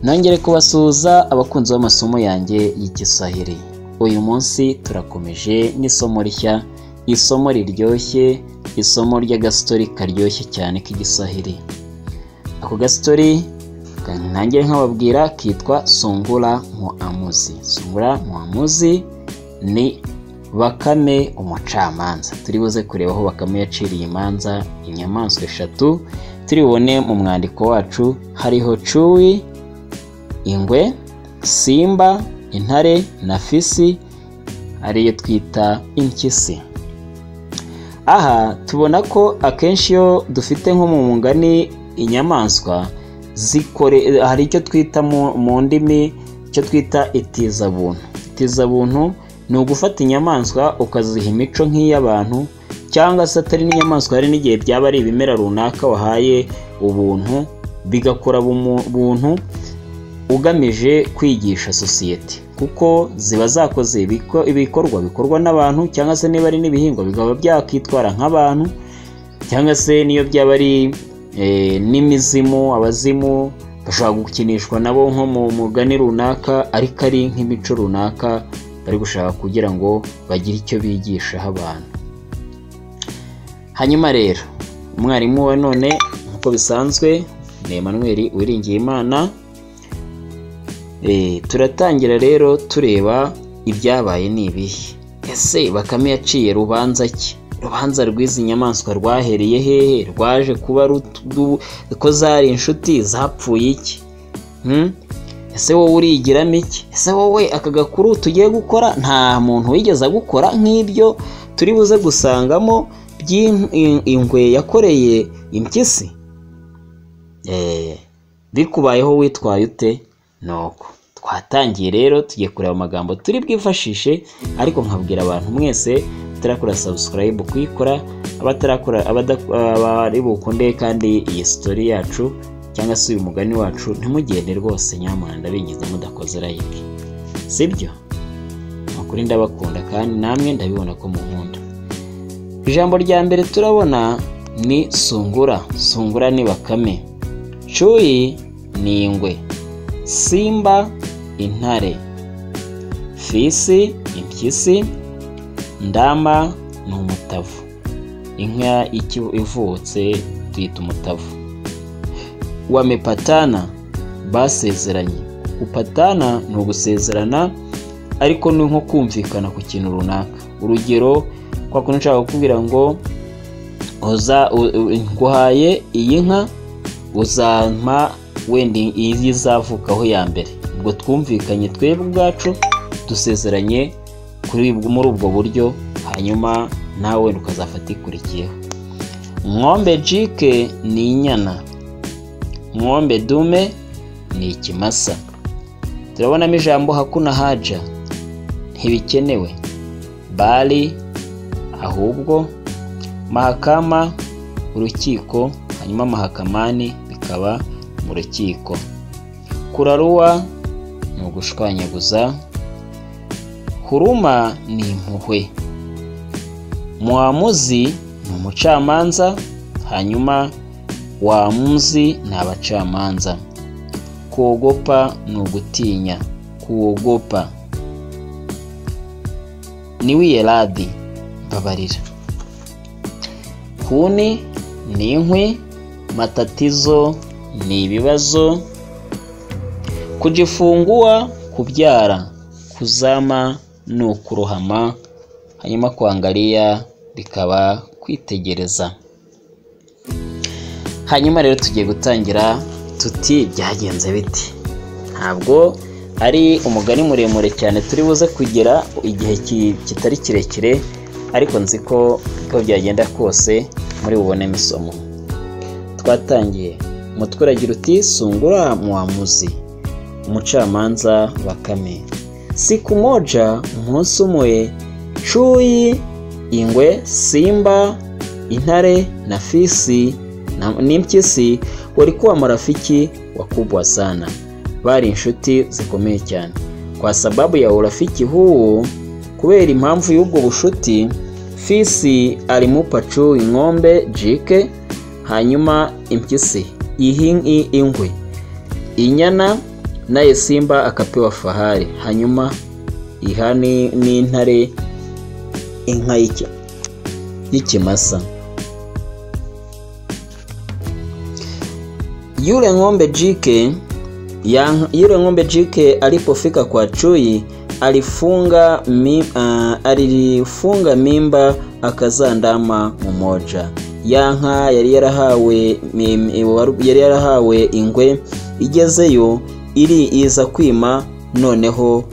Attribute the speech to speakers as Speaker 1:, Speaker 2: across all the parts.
Speaker 1: Nongere kubasuhuza abakunzi b'amasomo yanjye y'Igiswahili. Uyu munsi turakomeje n'isomo rishya, isomo riryoshye, isomo ry'agastori karyoshye cyane k'Igiswahili. Ako gastori nanjye nkababwira kitwa Sungura Muamuzi. Sungura Muamuzi ni Bakame umucamanza. Turi buze kureba aho Bakame yaciriye imanza inyamaswa eshatu. Turi bubone mu mwandiko wacu hariho chui, ingwe, simba, intare na fisi, ariyo twita impyisi. Aha tubona ko akenshi iyo dufite nko mu mugani inyamaswa zikore, hari icyo twita mu ndimi icyo twita itizabuntu. Itizabuntu ni ugufata inyamaswa ukaziha imico nk'iy'abantu, cyangwa se atari n'inyamaswa, hari n'igihe byaba ari ibimera runaka wahaye ubuntu bigakora buntu ugamije kwigisha sosiyete, kuko ziba zakoze ibikorwa bikorwa n'abantu, cyangwa se niba ari n'ibihingwa bikaba byakitwara nk'abantu, cyangwa se niyo byaba ari n'imizimu, abazimu bashobora gukinishwa nabo nko mu mugani runaka, ariko ari nk'imico runaka bari gushaka kugira ngo bagire icyo bigishaho abantu. Hanyuma rero umwarimu wa none nk'uko bisanzwe ni Emmanuel Uwiringiyimana. Turatangira rero tureba ibyabaye ni ibihe. Ese Bakame yaciye rubanza ki? Rubanza rw'izi nyamaswa rwahereye hehe? Rwaje kuba ko zari inshuti zapfuye iki? Ese wowe urigiramo iki? Ese wowe aka gakuru tugiye gukora nta muntu wigeze agukora nk'ibyo turi buze gusangamo by'ingwe yakoreye impyisi? Bikubayeho witwaye ute? Nuko twatangiye rero tugiye kureba amagambo turi bwifashishe, ariko nkabwira abantu mwese batarakora subscribe kuyikora, abatarakora abari bukunde kandi iyi story yacu cyangwa se uyu mugani wacu ntimugende rwose, nyamara ndabingiza mudakoze like, sibyo? Ukuri ndabakunda kandi namwe ndabibona ko munkunda. Ijambo rya mbere turabona ni sungura. Sungura ni Bakame, chui ni ingwe, simba intare, fisi impyisi, ndama ni umutavu, inka ivutse tuyita umutavu. Wamepatana basezeranye. Kupatana ni ugusezerana, ariko ni nko kumvikana ku kintu runaka. Urugero kwa kuntu nshaka kukubwira ngo uza nguhaye iyi nka uzampa wenda iyi izavukaho ya mbere, ubwo twumvikanye twebwe ubwacu dusezeranye kuri muri ubwo buryo, hanyuma nawe wenda ukazafata ikurikiyeho. Ng'ombe jike ni inyana, ng'ombe dume ni ikimasa. Turabonamo ijambo hakuna haja, ntibikenewe, bali ahubwo, mahakama urukiko, hanyuma mahakamani bikaba mu rukiko. Kuraruwa ni ugushwanyaguza, huruma ni impuhwe, muamuzi ni umucamanza, hanyuma waamuzi ni abacamanza. Kuogopa ni ugutinya, kuogopa ni wiyeradi mbabarira. Kuni ni inkwi, matatizo ni ibibazo, kujifungua kubyara, kuzama ni ukurohama, hanyuma kuangalia bikaba kwitegereza. Hanyuma rero tugiye gutangira tuti byagenze biti. Ntabwo ari umugani muremure cyane turi buze kugera igihe kitari kirekire, ariko nzi ko uko byagenda kose muri bubonemo isomo. Twatangiye umutwe uragira uti Sungura Muamuzi, umucamanza Bakame. Siku moja, umunsi umwe, chui, ingwe, simba, intare na fisi n'impyisi walikuwa marafiki wakubwa sana, bari inshuti zikomeye cyane. Kwa sababu ya urafiki huu, kubera impamvu y'ubwo bushuti, Fisi alimupa chui ng'ombe jike, hanyuma impyisi ihi ingwe, inyana, Naye simba akapewa fahari, hanyuma iha n'intare inka y'ikimasa. Yule ng'ombe jike yule ng'ombe jike alipofika kwa chui alifunga mimba akazaa ndama mmoja. Ya nka yari yarahawe ingwe igezeyo iri iza kwima, noneho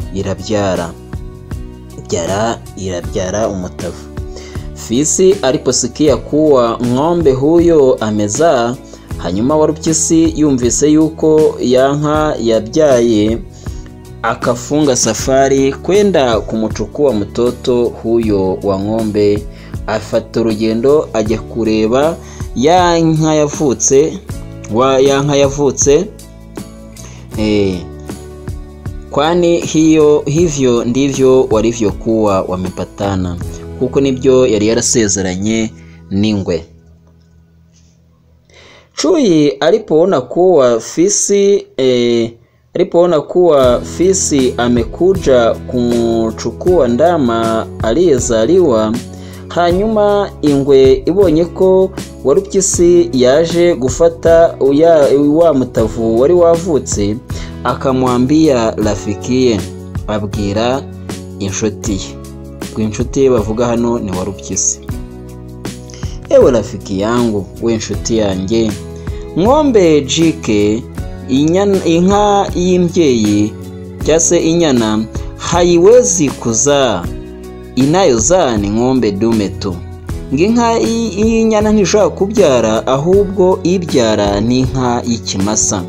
Speaker 1: irabyara umutavu. Fisi aliposikia kuwa ng'ombe huyo amezaa, hanyuma Warupyisi yumvise yuko ya nka yabyaye, akafunga safari kwenda kumuchukua mtoto huyo wa ng'ombe. Afata urugendo ajya kureba ya nka yavutse kwani hivyo ndivyo walivyokuwa wamepatana, kuko nibyo yari yarasezeranye n'ingwe. Chui alipoona kuwa fisi amekuja kumuchukua ndama aliyezaliwa, hanyuma ingwe ibonye ko Warupyisi yaje gufata wa mutavu wari wavutse, akamwambia rafikiye, abwira inshuti ye. Ubwo inshuti ye bavuga hano ni Warupyisi. Ewe rafiki yangu, we inshuti yanjye, ng'ombe jike, inka y'imbyeyi cyangwa se inyana, haiwezi kuzaa, inayozaa ni ng'ombe dume tu. Ngo inka y'inyana ntishobora kubyara, ahubwo ibyara ni inka y'ikimasa.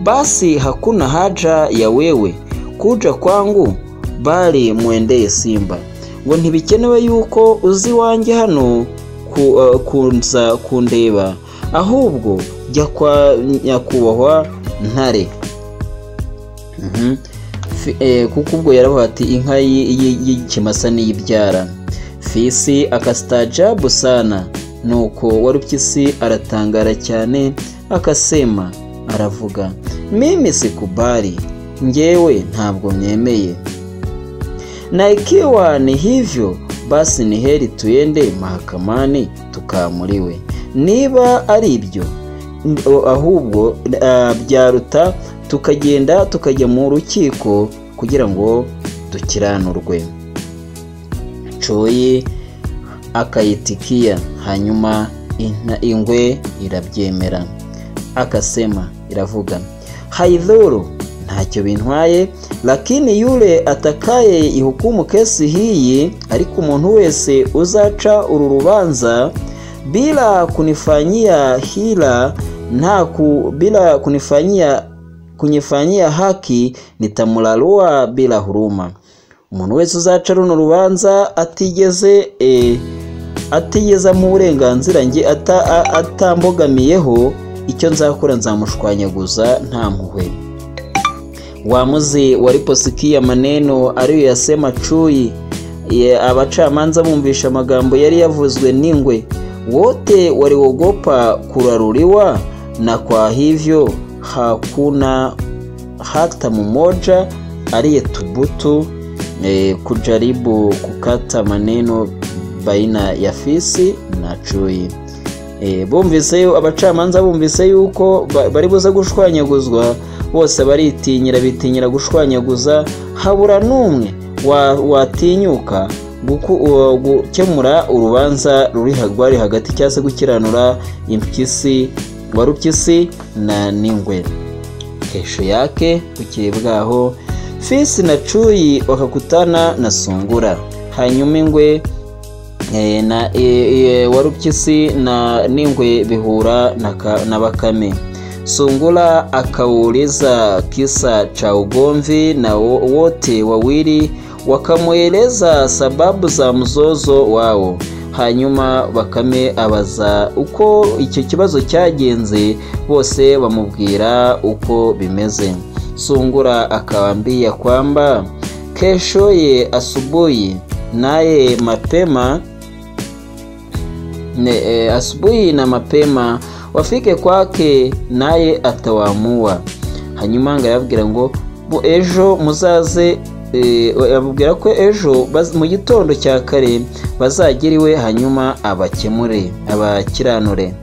Speaker 1: Basi hakuna haja ya wewe kuja kwangu, bali muendeye simba. Ngo ntibikenewe yuko uzi wanjye hano kunza kundeba, ahubwo jya kwa nyakubahwa ntare. Kuko ubwo yaravuga ati inka y'ikimasa niyibyara. Fisi akastaajabu sana, nuko Warupyisi aratangara cyane, akasema, aravuga, mimi sikubali, ngewe ntabwo nemeye. Na ikiwa ni hivyo basi ni heri tuende mahakamani tukaamuriwe. Niba ari ibyo ahubwo byaruta tukagenda tukajya mu rukiko kugira ngo dukiranurwe. Chui akayitikia, hanyuma ingwe irabyemera. Akasema, iravuga, haidhuru, ntacyo bintwaye, lakini yule atakaye ihukumu kesi hii, ariko umuntu wese uzaca uru rubanza bila kunifanyia hila bila kunifanyia haki, nitamulalua bila huruma. Umuntu wese uzaca runo rubanza atigeze mu burenganzira nge atambogamiyeho, icyo nzakora nzamushwanyaguza nta mpuhwe. Waamuzi waliposikia maneno aliyoyasema chui, abacamanza bumvisha amagambo yari yavuzwe n'ingwe, wote waliogopa kuraruliwa, na kwa hivyo hakuna hata mmoja aliyethubutu kujaribu kukata maneno baina ya fisi na chui. Bumvise abacamanza bumvise yuko bari buze gushwanyaguzwa, bose baritinyira bitinyira gushwanyaguza, habura n'umwe watinyuka gukemura urubanza ruri rwari hagati cyangwa se gukiranura impyisi Warupyisi na n'ingwe. Kesho yake bukeye bwaho, fisi na chui wakakutana na sungura. Hanyuma ingwe na Warupyisi na n'ingwe bihura na bakame. Sungura akauliza kisa cha ugomvi, na wote wawili wakamueleza sababu za mzozo wao. Hanyuma bakame abaza uko icyo kibazo cyagenze, bose bamubwira uko bimeze. Sungura akawambia kwamba kesho ye asubuhi naye mapema asubuhi na mapema wafike kwake, naye atawaamua. Hanyuma ngo arababwira ngo ejo muzaze, ababwira ko ejo mu gitondo cya kare bazagera iwe hanyuma abakemure abakiranure.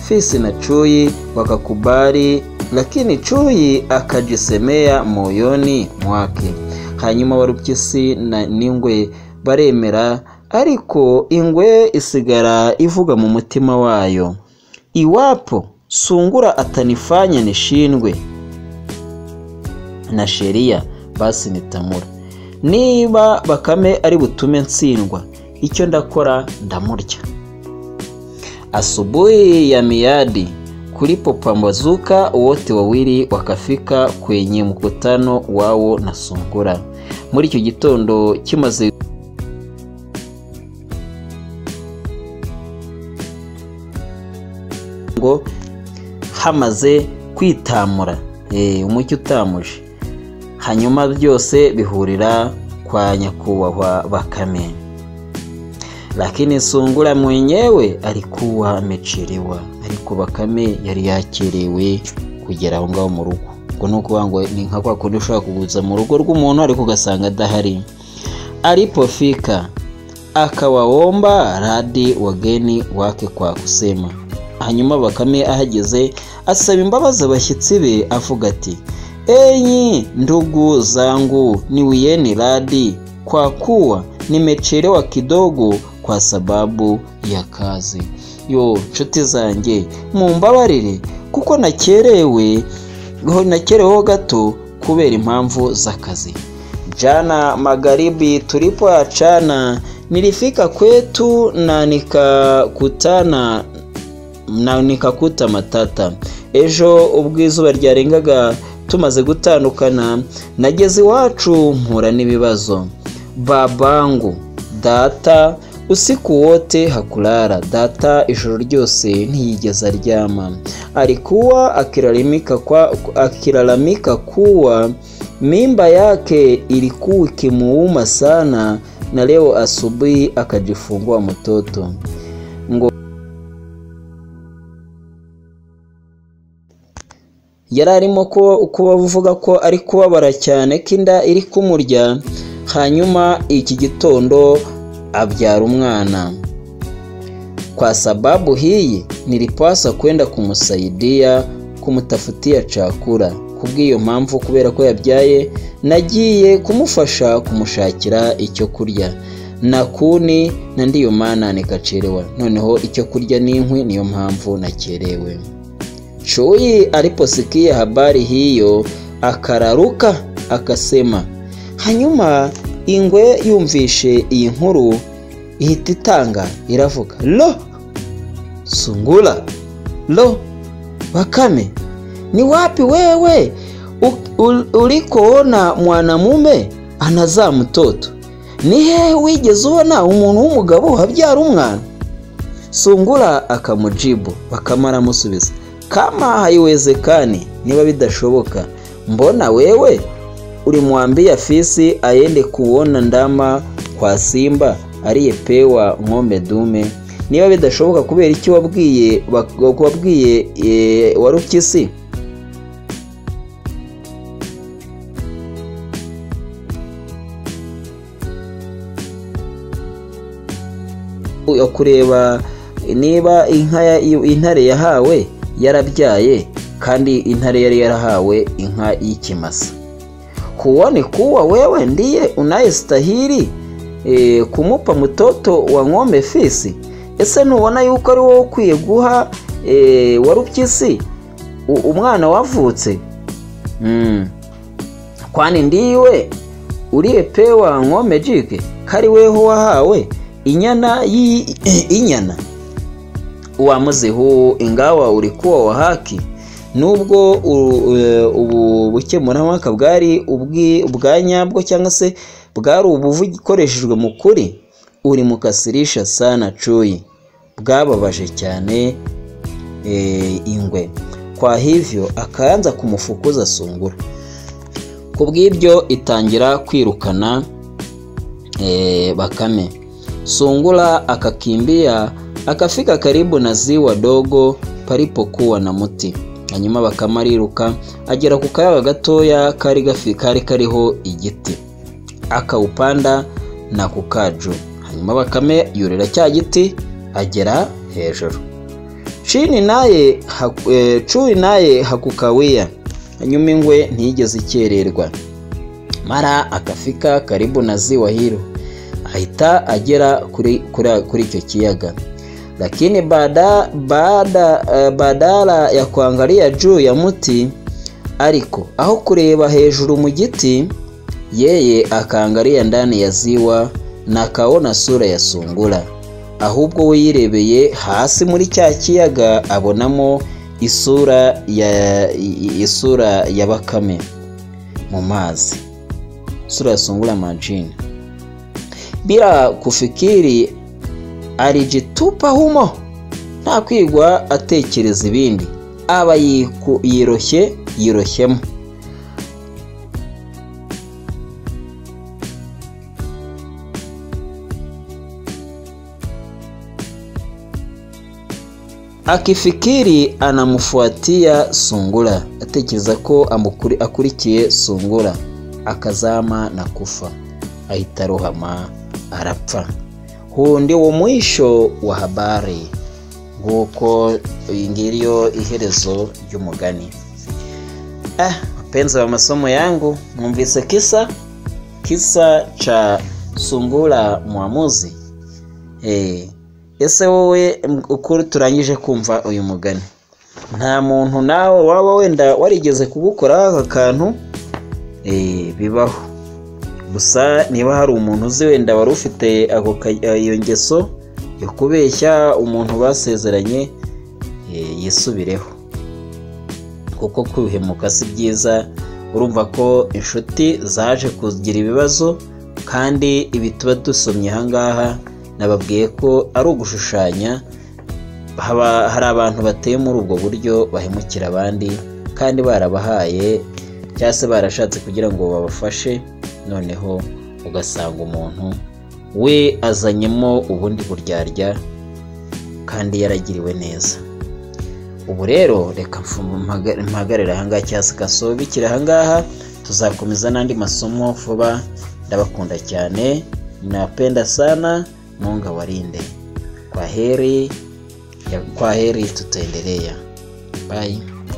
Speaker 1: Fisi na Chui wakakubali, lakini Chui akajisemea moyoni mwake. Hanyuma Warupyisi na n'ingwe baremera, ariko ingwe isigara ivuga mu mutima wayo, iwapo sungura atanifanya nishindwe na sheria basi nitamura. Niba Bakame ari butume ntsindwa, icyo ndakora ndamurya. Asubuhi ya miadi kulipopambazuka, wote wawili wakafika kwenye mkutano wao na sungura. Muri icyo gitondo kimaze ngo hamaze kwitamura, umucyo utamuje, hanyuma byose bihurira kwa nyakubahwa Bakame. Lakini sungura mwenyewe alikuwa amechelewa, ariko Bakame yari yakerewe kugera aho ngaho mu rugo. Ngo nuko ngo ni nka kwa kundi ushobora kuguza mu rugo rw'umuntu ariko ugasanga adahari. Alipofika akawaomba radi wageni wake kwa kusema. Hanyuma Bakame ahageze asaba imbabazi abashyitsi be avuga ati, enyi ndugu zangu, niwieni radi kwa kuwa nimechelewa kidogo kwa sababu ya kazi. Yo nshuti zanjye, mumbabarire kuko nakerewe gato kubera impamvu z'akazi. Jana magharibi tulipoachana nilifika kwetu na nikakutana na nikakuta matata. Ejo ubwo izuba ryarengaga tumaze gutandukana, nageze iwacu mpura n'ibibazo. Babangu data usiku wote hakulala, data ijoro ryose ntiyigeze aryama. Alikuwa akilalamika kuwa mimba yake ilikuwa ikimuuma sana, na leo asubuhi akajifungua mtoto. Ngo yari arimo kuba avuga ko ari kubabara cyane ko inda iri kumurya, hanyuma iki gitondo abyara umwana. Kwa sababu hii nilipaswa kwenda kumusaidia kumutafutia chakula. Kubw'iyo mpamvu, kubera ko yabyaye, nagiye kumufasha kumushakira icyo kurya na kuni, na ndiyo maana nikachelewa. Noneho icyo kurya n'inkwi, niyo mpamvu nakerewe. Chui aliposikia habari hiyo akararuka akasema. Hanyuma ingwe yumvishe iyi nkuru ihita itanga iravuga, lo sungura, lo Bakame, ni wapi wewe ulikoona mwanamume anazaa mtoto? Ni hehe wigeze ubona umuntu w'umugabo abyara umwana? Sungura akamujibu, Bakame aramusubiza, kama haiwezekani, niba bidashoboka, mbona wewe ulimwambia fisi aende kuona ndama kwa simba aliyepewa ng'ombe dume? Niba bidashoboka, kubera iki wabwiye Warupyisi kureba niba inka intare yahawe yarabyaye, kandi intare yari yarahawe inka y'ikimasa? Huoni kuwa wewe ndiye unayestahili kumupa mtoto wa ng'ombe fisi? Ese ntubona yuko ari wowe ukwiye guha Warupyisi umwana wavutse? Kwani ndiwe uliyepewa ng'ombe jike, kari weho wahawe inyana inyana? Uamuzi huu ingawa ulikuwa wa haki, nubwo ubu bukemurampaka bwari ubwa nyabwo cyangwa se bwari ubukoreshejwe mu kuri, uri mukasirisha sana Chui, bwababaje cyane ingwe. Kwa hivyo akaanza kumufukuza sungura. Kubw'ibyo itangira kwirukana Bakame. Sungura akakimbia akafika karibu na ziwa dogo palipokuwa na muti. Hanyuma Bakame ariruka agera ku kayaga gatoya kari kari kariho igiti, akaupanda na kukaju. Hanyuma Bakame yurira cya giti agera hejuru. Chini naye chui naye hakukawia. Hanyuma ingwe ntiyigeze ikererwa. Mara akafika karibu na ziwa hilo, ahita agera kuri icyo kiyaga. Lakini badala ya kuangalia juu ya muti, ariko aho kureba hejuru mu giti, yeye akaangalia ndani ya ziwa na akaona sura ya sungura. Ahubwo we yirebeye hasi muri cya kiyaga abonamo isura ya Bakame mu mazi, sura ya sungura majini. Bila kufikiri alijitupa humo, nta kwigwa atekereza ibindi, aba yiroshyemo. Akifikiri anamfuatia sungura, atekereza ko akurikiye sungura, akazama na kufa, ahita arohama arapfa. Huu ndio mwisho wa habari. Nguko ngiriyo iherezo ry'umugani. Wapenzi wa masomo yangu, mwumvise kisa cha sungura mwamuzi. Ese wowe ukuri turangije kumva uyu mugani, nta muntu nawe waba wenda warigeze kugukora aka kantu? Bibaho. Gusa niba hari umuntu uzi wenda wari ufite iyo ngeso yo kubeshya umuntu basezeranye, yisubireho, kuko kwihemuka si byiza. Urumva ko inshuti zaje kugira ibibazo, kandi ibi tuba dusomye aha ngaha nababwiye ko ari ugushushanya. Hari abantu bateye muri ubwo buryo bahemukira abandi kandi barabahaye cyangwa se barashatse kugira ngo babafashe, noneho ugasanga umuntu we azanyemo ubundi buryarya kandi yaragiriwe neza. Ubu rero reka mpagarire aha ngaha cyangwa se gasobikire aha ngaha, tuzakomeza n'andi masomo vuba. Ndabakunda cyane, napenda sana, Mungu awalinde. Kwa heri, tutaendelea. Bye.